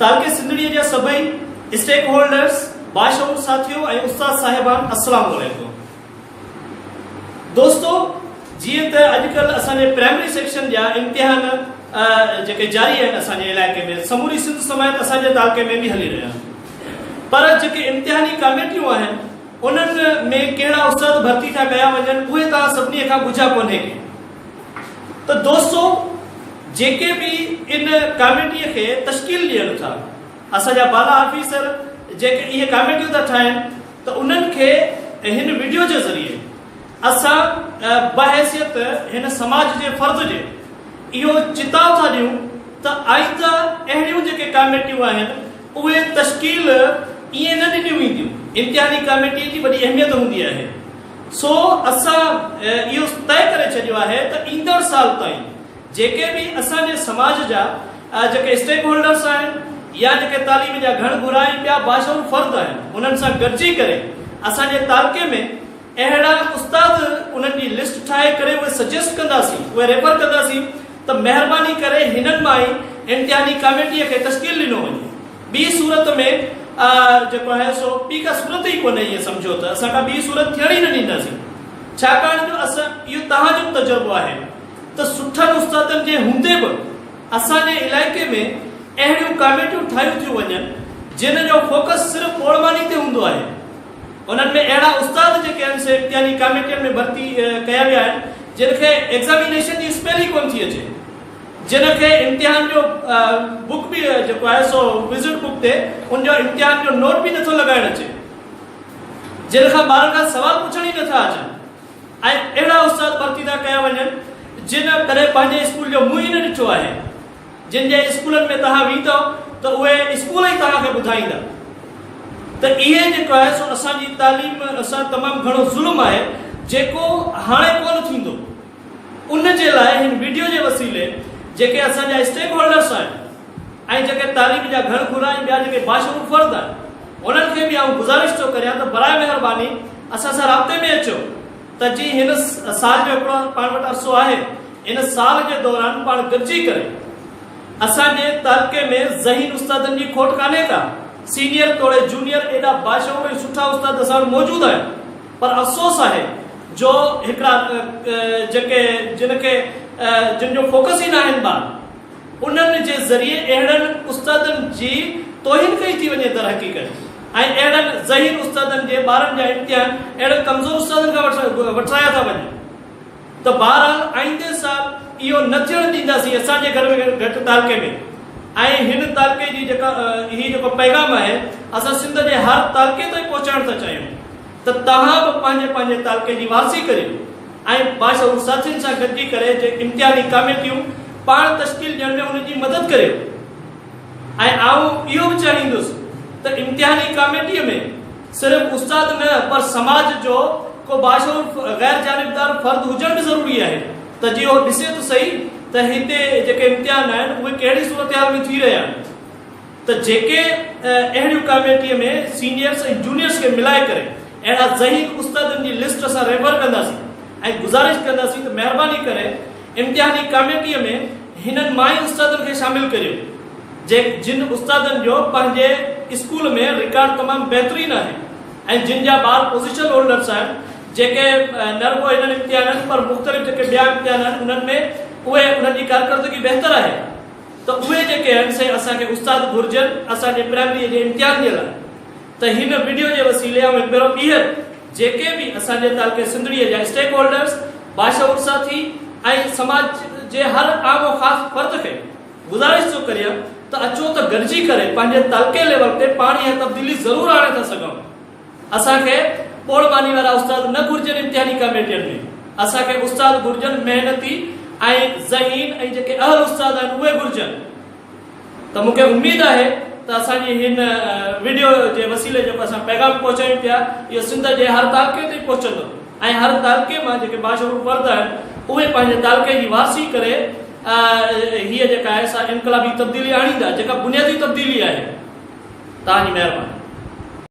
تعلقي سنڌڙيء جا سڀئي اسٽيڪ هولڊرس، باشعور ساٿيو ۽ استاد صاحبان السلام عليڪم. دوستو جيئن ته اڄڪلهه اسان جي پرائمري سيڪشن جا امتحان جيڪي جاري آهن اسان جي علائقي ۾ سموري سنڌ سميت اسان جي تعلقي ۾ به هلي رهيا آهن پر جيڪي امتحاني ڪاميٽيون آهن انهن ۾ ڪهڙا استاد ڀرتي ٿا ڪيا وڃن اهي توهان سڀني کان ڳجها ڪونهي ڪي ته دوستو جيڪي به ان ڪاميٽي کي تشڪيل ڏين ٿا اسان جا بالا آفيسر جيڪي اهي ڪاميٽيون ٿا ٺاهين ته انهن کي هن وڊيو جي ذريعي اسان بحيثيت هن سماج جي فرد جي اهو چتاء ٿا ڏيون ته آئنده اهڙيون جيڪي ڪاميٽيون آهن اهي تشڪيل ائين نه ڏنيون وينديون امتحاني ڪاميٽي جي وڏي اهميت هوندي آهي سو اسان اهو طئي ڪري ڇڏيو آهي ته ايندڙ سال تائين جيڪي به اسان جي سماج جا جيڪي اسٽيڪ هولڊرس آهن يا جيڪي تعليم جا گهڻ گهرا ۽ ٻيا باشعور فرد آهن انهن سان گڏجي ڪري اسان جي تعلقي ۾ اهڙا استاد انهن جي لسٽ ٺاهي ڪري اهي سجيسٽ ڪنداسين اهي ريفر ڪنداسين ته مهرباني ڪري هنن مان ئي امتحاني ڪاميٽيء کي تشڪيل ڏنو وڃي. ٻي صورت ۾ جيڪو آهي سو ٻي ڪا صورت ئي ڪونهي ائين سمجهو ته اسان ڪا ٻي صورت ٿيڻ ئي نه ڏينداسين ڇاڪاڻ جو اسان اهو توهان جو به تجربو آهي ته سٺن استادن جي هوندي به اسان جي علائقي ۾ اهڙيون ڪاميٽيون ٺاهيون ٿيون وڃن جن جو فوڪس صرف پوڙماني تي هوندو آهي. انهن ۾ اهڙا استاد جيڪي آهن سي امتحاني ڪاميٽين ۾ ڀرتي ڪيا ويا آهن جن کي ايگزامينيشن جي اسپيل ئي ڪونه ٿي اچي جن کي امتحان جو بڪ به جيڪو آهي سو وزٽ بڪ تي ان جو امتحان جو نوٽ به نٿو لڳائڻ اچي جن کان ٻارن کان سوال پڇڻ ئي نٿا اچن ۽ اهڙا استاد ڀرتي ٿا ڪيا وڃن جن ڪڏهن پنهنجي اسڪول جو منهن ئي نه ڏٺو آهي جن جي اسڪولن ۾ توهان ويندؤ ته اهي اسڪول ئي توهان کي ٻڌائيندا ته اهي جيڪو آهي سو اسان جي تعليم سان تمام گهڻو ظلم آهي جيڪو هاڻي ڪونه ٿيندو ان جي لاء هن ويڊيو جي وسيلي جيڪي اسان جا اسٽيڪ هولڊرس آهن ۽ جيڪي تعليم جا گهڻ گهرا ۽ ٻيا جيڪي باشعور فرد آهن انهن کي به آئون گذارش ٿو ڪريان ته براء مهرباني اسان سان رابطي ۾ اچو ته جي هن سال جو هڪڙو پاڻ وٽ عرصو آهي ان سال جي دوران پاڻ گڏجي ڪري اسان جي تعلقي ۾ ذهين استادن جي کوٽ ڪانهي ڪا، سينيئر توڙي جونيئر ايڏا باشعور ۽ سٺا استاد اسان وٽ موجود آهن پر افسوس آهي جو هڪڙا جيڪي جن کي جن جو فوڪس ئي ناهن ٻار انهن جي ذريعي اهڙن استادن جي توهين ڪئي ٿي وڃي درحقيقت ۽ اهڙن ذهين استادن جي ٻارن جا امتحان اهڙن ڪمزور استادن کان وٺرايا ٿا وڃن. ته بهرحال آئيندي سال اهو نه ٿيڻ ڏينداسين اسان جي گهر ۾ گهٽ تعلقي ۾ ۽ هن تعلقي جي جيڪا هي جيڪو پيغام آهي اسان سنڌ جي هر تعلقي تائين پهچائڻ ٿا چاهيون ته توهان به پنهنجي پنهنجي تعلقي جي وارثي ڪريو ۽ باشعور ساٿين سان گڏجي ڪري جي امتحاني ڪاميٽيون پاڻ تشڪيل ڏيڻ ۾ انهن جي مدد ڪريو ۽ آئون اهو به چاهيندس ته امتحاني ڪاميٽيء ۾ صرف استاد نه پر سماج جو ڪو باشعور غير جانبدار فرد هجڻ به ضروري آهي ته جيئن اهو ڏسي ته سهي ته هتي جيڪي امتحان آهن اهي ڪهڙي صورتحال ۾ ٿي رهيا آهن ته جيڪي اهڙيون ڪاميٽيء ۾ سينيئرس ۽ جونيئرس کي ملائي ڪري اهڙا ذهين استادن جي لسٽ اسان ريفر ڪنداسين ۽ گذارش ڪنداسين ته مهرباني ڪري امتحاني ڪاميٽيء ۾ هنن مائي استادن کي شامل ڪريو، جي جن استادن جو پنهنجي اسڪول ۾ رڪارڊ تمام بهترين آهي ۽ جن جا ٻار پوزيشن هولڊرس آهن، جيڪي نه رڳو هنن امتحانن پر مختلف جيڪي ٻيا امتحان آهن انهن ۾ اهي انهن جي ڪارڪردگي بهتر آهي ته اهي جيڪي آهن سي اسان کي استاد گهرجن اسان جي پرائمريء جي امتحان جي لاء. ته هن وڊيو جي وسيلي آئون هڪ ڀيرو ٻيهر جيڪي به اسان جي تعلقي سنڌڙيء جا اسٽيڪ هولڊرس، باشعور ساٿي ۽ سماج جي هر عام و خاص فرد کي گذارش ٿو ڪريان ته اچو ته گڏجي ڪري پنهنجي تعلقي ليول تي پاڻ اها تبديلي ضرور آڻي ٿا سگهون. اسان کي ٻوڙ ماني وارا استاد نه گهرجن امتحاني ڪاميٽين ۾ اسان کي استاد گهرجن محنتي ۽ ذهين ۽ جيڪي اهل استاد آهن اهي گهرجن. ته مون کي اميد آهي ته اسان جي هن وڊيو جي وسيلي جيڪو اسان پيغام پهچايون پيا اهو سنڌ جي هر تعلقي تائين پهچندو ۽ هر تعلقي مان جيڪي باشعور فرد آهن اهي پنهنجي تعلقي جي وارثي ڪري هيء جيڪا آهي سا انقلابي تبديلي آڻيندا جيڪا بنيادي تبديلي آهي. توهان جي مهرباني.